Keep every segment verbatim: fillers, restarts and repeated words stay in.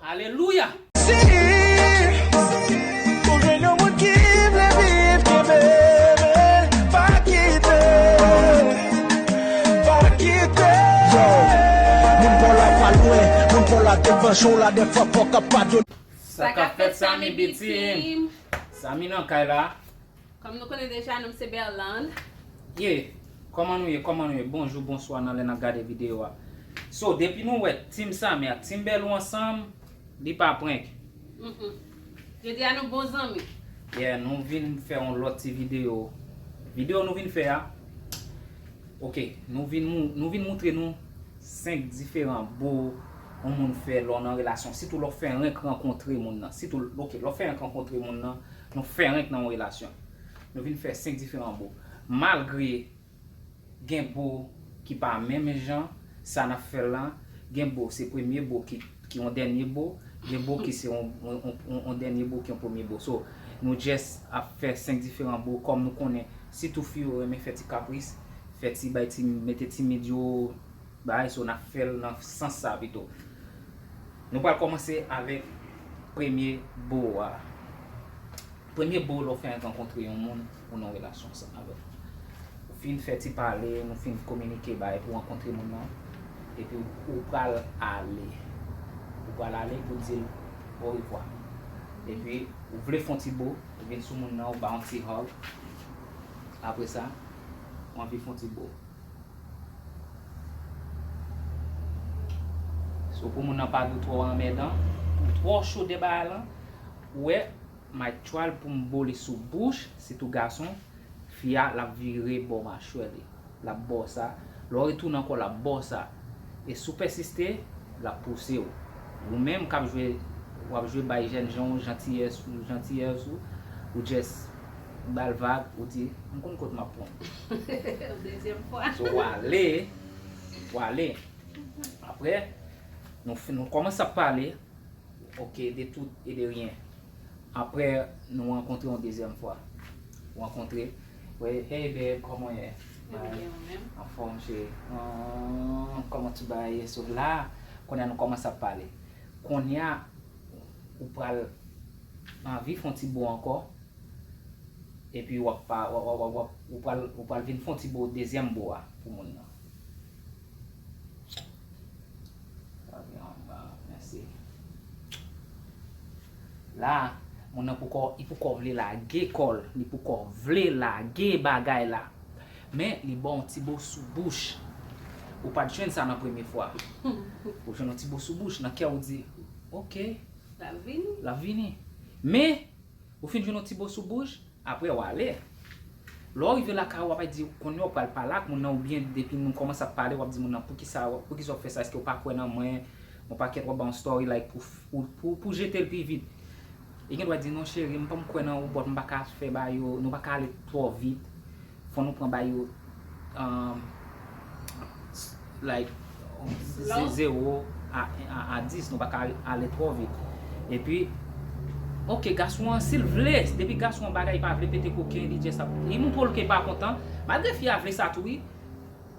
Alelouya! Si ou jwenn yon moun ki vle viv, kenbe, men pa kite, pa kite. Yo, moun pa w la pa lwen, moun pa w la devan, jan w la devan fò k ap padone. Sa k ap fèt, Samy Bitim? Samy nan kay la. Kòm nou konnen deja, non m se Berlande. Ye, kòman nou ye? Kòman nou ye? Bonjou, bonswa nan lè n ap gade videyo a. So, depi nou wè Team Samy ak Team Berlou ansanm, li pa prank. Jodi a nou bon zanmi. Yeah, nou vin fè yon lòt ti videyo. Videyo nou vin fè a, ok, nou vin, mou- nou vin moutre nou senk diferan bo yon moun fè lè w nan relasyon. Sitou lè w fè renk rankontre moun nan. Sitou, ok, lè w fè renk rankontre moun nan, nou fè renk nan yon relasyon. Nou vin fè senk diferan bo. Malgre gen bo ki pa menm jan sa n ap fè l lan, gen bo se premye bo ki, ki yon dènye bo, gen bo ki se yon, yon, yon, yon, yon dènye bo ki yon premye bo. So, nou just ap fè senk diferan bo, kòm nou konnen, sitou fi yo renmen fè ti kapris, fè ti bay ti, mete timid yo, bagay, so n ap fè l nan sans sa pito. Nou pral kòmanse avèk premye bo a. Premye bo lè w fè rankontre yon moun ou nan relasyon ansanm avè l. Ou fin fè ti pale, nou fin kominike bay pou rankontre moun nan, epi ou pral ale. Ou pral ale pou di l orevwa. Epi ou vle fè yon ti bo, ou vin sou moun nan, ou ba yon ti hug. Apre sa, ou anvi fè yon ti bo. So pou moun nan pa vin twò anmèdan, pou twò cho de bagay lan, ou wè, m a try pou m bo li sou bouch, sitou gason, fi a l ap vire bò machwè li, l ap ba w sa, lè w retounen ankò l ap ba w sa. E si w pèsiste, l ap pouse w. Ou menm k ap jwe, w ap jwe bay jènjan w jantiyès ou, jantiyès ou, ou just ba l vag, ou di, m konn kot m ap pran w. Dezyèm fwa. So w ale, w ale. Apre, nou fin, nou kòmanse ap pale, ok, de tout e de ryen. Apre, nou rankontre yon dezyèm fwa. Ou rankontre, we, hey babe, kòman w ye? Mwen byen, ou menm? Anfòm, cheri. Ahn, kòman tout bagay ye? So la, kounye a nou kòmanse ap pale. Kounye a, ou pral anvi fè yon ti bo ankò. Epi w ap pa, w ap, w ap, w ap, w ap, ou pral, ou pral vin fè yon ti bo dezyèm bo a pou moun nan. Sa vin anba, mèsi. La, moun nan poko, li poko vle lage kò l, li poko vle lage bagay la. Men, li ba w yon ti bo sou bouch. Ou pa t jwenn sa nan premye fwa. Ou jwenn yon ti bo sou bouch, nan kè w di, ok, L ap vini. L ap vini. Men, ou fin jwenn yon ti bo sou bouch, apre w ale. Lè w rive lakay ou, w ap di, kounye a w pral pale ak moun nan, oubyen depi nou kòmanse ap pale, w ap di moun nan, poukisa, poukisa w ap fè sa, èske w pa kwè nan mwen? Yon pakèt w ap ba yon story like pou, pou, pou, pou jete l pi vit. E gen dwa di, non cheri, m pa m kwè nan ou, but m pa ka fè bagay yo, nou pa ka ale twò vit. Fò nou pran bagay yo, um, like, ze- zewo a, a, a dis, nou pa ka ale twò vit. Epi, ok, gason an, si l vle, depi gason an bagay pa vle pete koken, li just ap, li montre w ke l pa kontan, malgre fi a vle sa tou, wi,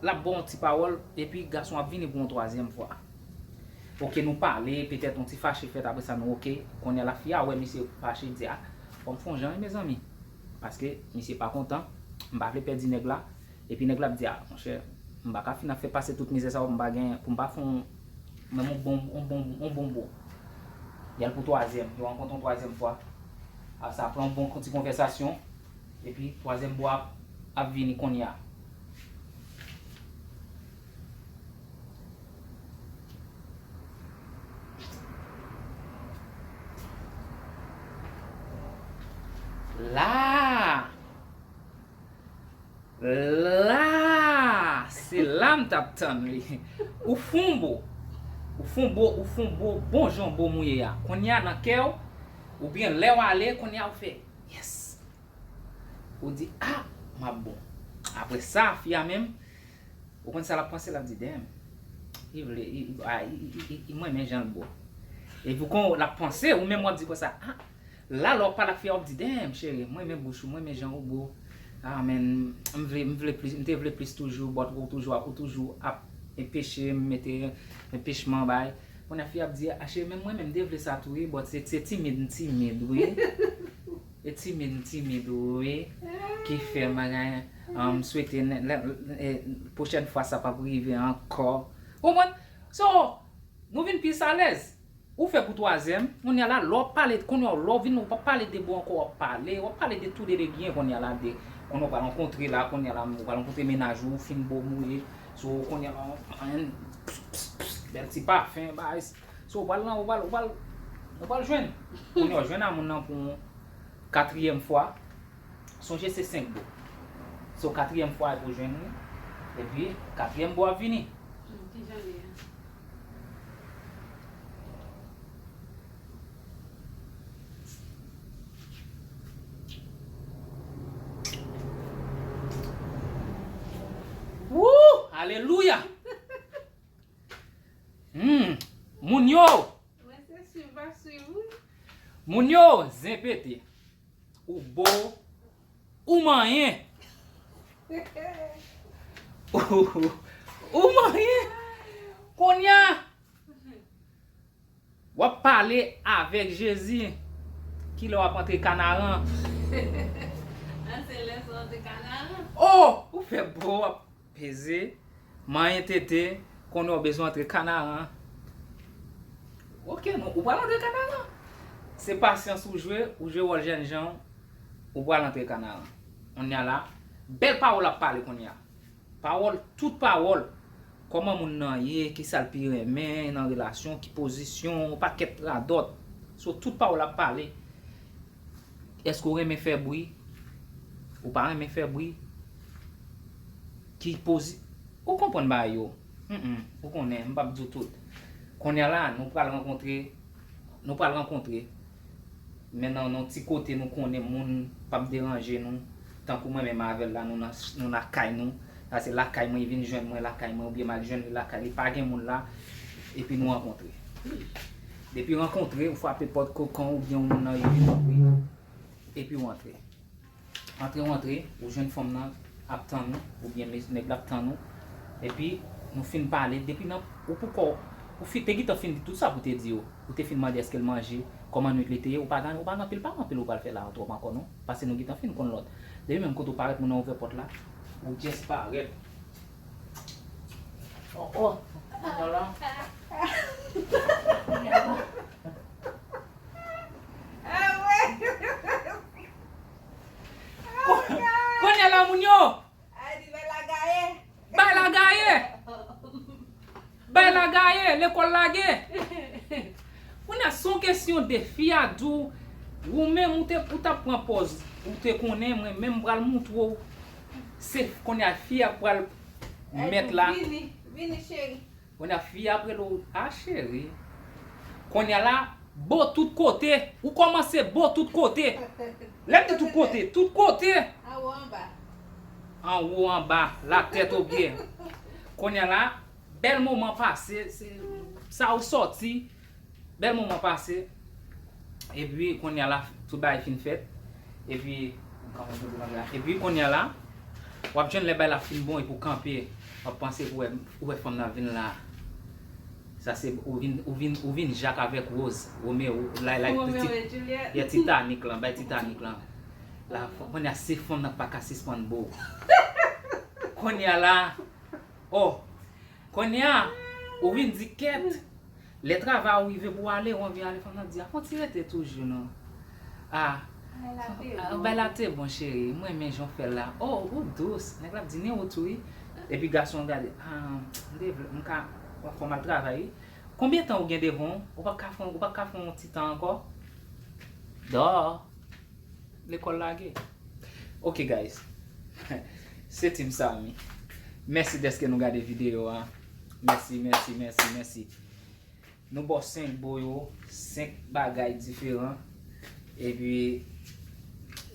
l ap ba w yon ti pawòl, epi gason ap vini pou yon twazyèm fwa. Ok, nou pale, petèt yon ti fache fèt, apre sa nou ok. Kounye a la fi a wè misye fache, di, a, fò m fè yon jan, wi, mezanmi. Paske misye pa kontan, m pa vle pèdi nèg la. Epi nèg la ap di, a, monchè, m pa ka fin ap fè pase tout mizè sa pou m pa gen, pou m pa fè yon, menm yon bon, yon bon, yon bon bo. Y al pou twazyèm, yo rankontre yon twazyèm fwa. Apre sa, pran yon bon ti konvèsasyon. Epi twazyèm bo a ap vini kounye a. La! La! Se la m t ap tann li. Ou fon bo. Ou fon bo, ou fon bo, bon jan bo mouye a. Kounye a nan kè w, oubyen lè w ale, kounye a ou fè, yes! Ou di, a, m ap bon. Apre sa, fi a menm, ou konn sa l ap panse, l ap di, damn, li vle, li, a, li, li, li, li, mwen renmen jan l bo. Epi kon l ap panse, ou menm w ap di konsa, a, la lè w ap pale ak fi a, w ap di, damn, cheri, mwen renmen bouch ou, mwen renmen jan ou bo. A, men, m vle, m vle plis, m te vle plis toujou, but ou toujou, ou toujou ap enpeche m mete enpechman bay. Kounye a fi ap di, "A cheri, menm mwen menm m te vle sa tou wi, but se, se timid m timid wi." E timid m timid wi, ki fè m bagay, um, swete n- lè- e, pwochèn fwa sa p ap rive ankò. Konprann? So, nou vin plis alèz. Ou fè pou twazyèm, kounye a la, lè w ap pale, kounye a, lè w vin, ou p ap pale de bo ankò, w ap pale, w ap pale de tou de de byen kounye a la, de, kounye a w pral rankontre la, kounye a la, ou pral rankontre mennaj ou, ou fin bo mouye, so, kounye a la, anyen, bèl ti pafen, bagay, so, ou pral nan, ou pral, ou pral, ou pral jwenn, kounye a, w jwenn a moun nan pou yon katriyèm fwa, sonje se senk bo, so, katriyèm fwa pou jwenn li, epi, katriyèm bo ap vini. Hmm, kijan li ye? Woo! Alelouya! Hmm. Moun yo! Mwen se swiv, pa swiv, wi. Moun yo, zen pete. Ou bo, ou manyen. Ou, ou manyen. Kounye a, w ap pale avèk Jezi. Kilè w ap antre Kanaran? An se lè sa w antre Kanaran. Oh! Ou fè bo, w ap peze, manyen tete, konnen w bezwen antre Kanaran. Ok, non, ou pral antre Kanaran. Se pasyans ou jwe, ou jwe wòl jènjan, ou pral antre Kanaran. Kounye a la, bèl pawòl ap pale kounye a. Pawòl, tout pawòl. Kòman moun nan ye, kisa l pi renmen nan relasyon, ki pozisyon, yon pakèt radòt. So, tout pawòl ap pale. Èske w renmen fè bri? Ou pa renmen fè bri? Ki pozi-, ou konprann bagay yo? Mm, mm, ou konnen, m p ap di w tout. Kounye a la, nou pral rankontre, nou pral rankontre. Men nan yon ti kote nou konnen moun p ap deranje nou. Tankou mwen menm avè l la, nou nan, nou lakay nou. Sa se lakay mwen, li vin jwenn mwen lakay mwen, oubyen m al jwenn li lakay li, pa gen moun la, epi nou rankontre. Depi rankontre, ou frape pòt kokan oubyen yon moun nan rive tanpri, epi w antre. Antre w antre, ou jwenn fanm nan ap tann ou, oubyen mes-, nèg la ap tann ou, epi nou fin pale, depi nan, ou poko, ou fi-, te gentan fin di tout sa pou te di yo. Ou te fin mande èske l manje, kòman nwit li te ye, ou pa gen, ou pa gen anpil pale anpil ou pral fè la twòp ankò non, paske nou gentan fin konn lòt. Depi menm kote ou parèt, moun nan ouvè pòt la, ou just parèt. Oh, oh. Kounye a la. Ko-, kounye a la, moun yo. Bay la gaye! Bay la gaye! Lekòl lage! Kounye a, se yon kesyon de fi a di w, ou menm, ou te, ou t ap pran pòz, ou te konnen, mwen menm, m pral montre w. Se kounye a, fi a pral mèt la. Vini, vini, cheri. Kounye a, fi a ap rele w, a cheri. Kounye a la, bo tout kote. Ou kòmanse bo tout kote. Lè m di tout kote, tout kote. Anwo, anba. Anwo, anba, latèt, opyè. Kounye a la, bèl moman pase, se sa ou sòti. Bèl moman pase. Epi, kounye a la, tout bagay fin fèt. Epi, epi, kounye a la, w ap jwenn lè bagay la fin bon epi w kanpe, w ap panse pou wè, ou wè fanm nan vin la. Sa se, ou vin, ou vin, ou vin Jak avèk Woz, Romeo, lay, lay, Romeo et Juliet. Yè Titanik lan, bay Titanik lan. La, kounye a se fanm nan pa ka sispann bo. Kounye a la, oh, kounye a, ou vin di kèt. Lè travay ou rive pou w ale, ou anvi ale, fanm nan di, a, fon ti rete toujou non. A, bay la te bon, cheri, m renmen jan w fè l la. Oh, ou dous. Nèg la ap di ni ou tou wi. Epi gason an gade, a, m te vle, m ka, fò m al travay wi. Konbyen tan ou gen devan w? Ou pa ka fè, ou pa ka fè yon ti tan ankò? Dò. Lekòl lage. Ok, guys. Se Team Samy. Mèsi dèske nou gade videyo a. Mèsi, mèsi, mèsi, mèsi. Nou ba w senk bo yo, senk bagay diferan. Epi,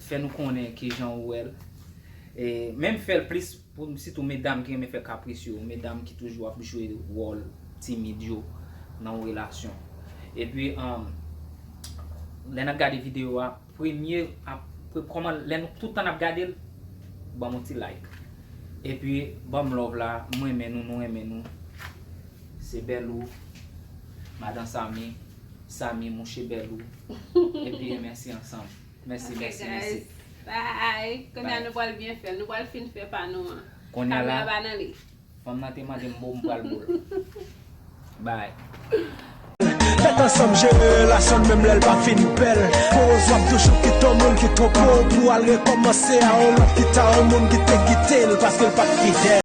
fè nou konnen kijan ou wè l. E, menm fè l plis pou sitou medam ki renmen fè kapris yo, medam ki toujou ap jwe wòl timid yo nan yon relasyon. Epi, um, lè n ap gade videyo a, premye, ap, pre-, kòman, lè nou tout tan n ap gade l, ban m yon ti like. Epi, ban m love la, m renmen nou, nou renmen nou. Se bèl ou. Madan Sami, Sami mouche bèl ou. Epi mèsi ansanm. Mèsi, Ok, mèsi, mèsi. Guys. Bye. Kounye a Bye. Nou pral byen fè l. Nou pral fin fè pa nou an. Kounye a la, Kamera pa nan li. Fanm nan te mande m bo m pral bo l. Bye. Fèt ansanm jere relasyon menm lè l pa fin bèl. Pou w ap toujou kite yon moun ki twonpe w pou al rekòmanse a yon lòt ki ta yon moun ki te kite l paske l pa t fidèl.